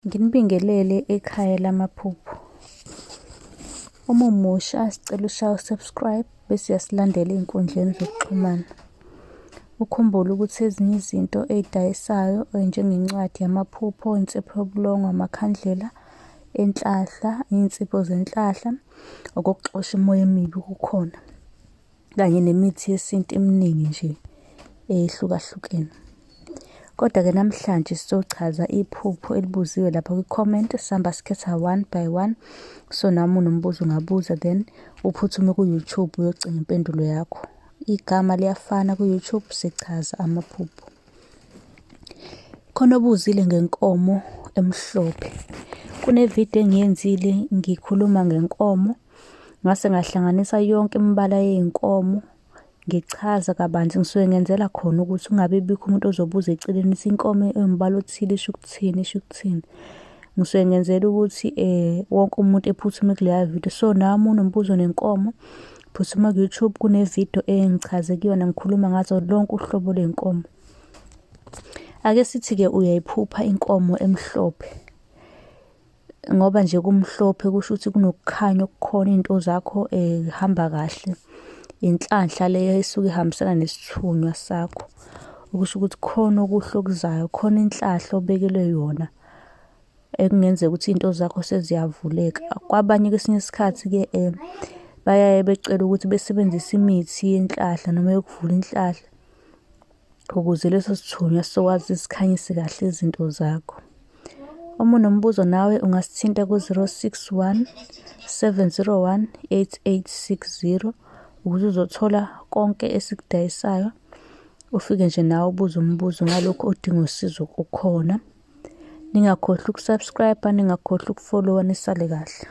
Nginibingelele ekhaya lamaphupho. Uma umusha sicela ushaye u-subscribe bese uyasilandela ey'nkundleni zokuxhumana. Ukhumbule ukuthi ezinye izinto ey'dayisayo njengencwadi yamaphupho, insipho yobulongo, amakhandlela enhlahla, iy'nsipho zenhlahla, okokuxosha imoya emibi kukhona. Kanye nemithi yesintu eminingi nje eyehlukahlukene. Kodwa-ke namhlanje sizochaza iphupho elibuziwe lapha kwi-comment, sihamba sikhetha one by one. So nami unombuzo ungabuza then uphuthume ku-YouTube uyocinga impendulo yakho. Igama liyafana ku-YouTube sichaza amaphupho. Khona obuzile ngenkomo emhlophe. Kune-video engiyenzile ngikhuluma ngenkomo Ngase ngahlanganisa yonke imibala yey'nkomo, ngichaza kabanzi ngisuke ngenzela khona ukuthi kungabi bikho umuntu ozobuza eceleni ukuthi inkomo ewumbala othile isho ukuthini, isho ukuthini. Ngisuke ngenzela ukuthi wonke umuntu ephuthume kuleya vidiyo. So nawe uma unombuzo nenkomo, phuthuma ku-YouTube kune-video engichaze kuyona ngikhuluma ngazo lonke uhlobo ley'nkomo. Ake sithi-ke uyayiphupha inkomo emhlophe. Ngoba nje kumhlophe kusho ukuthi kunokukhanya okukhona iy'nto zakho zihamba kahle. Inhlanhla leyo esuke ihambisana nesithunywa sakho. Okusho ukuthi khona okuhle okuzayo, khona inhlahla obekelwe yona ekungenzeka ukuthi iy'nto zakho seziyavuleka. Kwabanye kwesinye isikhathi-ke bayaye becele ukuthi besebenzise imithi yenhlahla noma yokuvula inhlahla ukuze leso sithunywa sizokwazi sikhanyise kahle izinto zakho. Uma unombuzo nawe ungasithinta ku-061 701 8860 ukuze uzothola konke esikudayisayo. Ufike nje nawe ubuze umbuzo ngalokhu odinga usizo kukhona. Ningakhohlwa ukusubscribe, ningakhohlwa ukufollowa nisale kahle.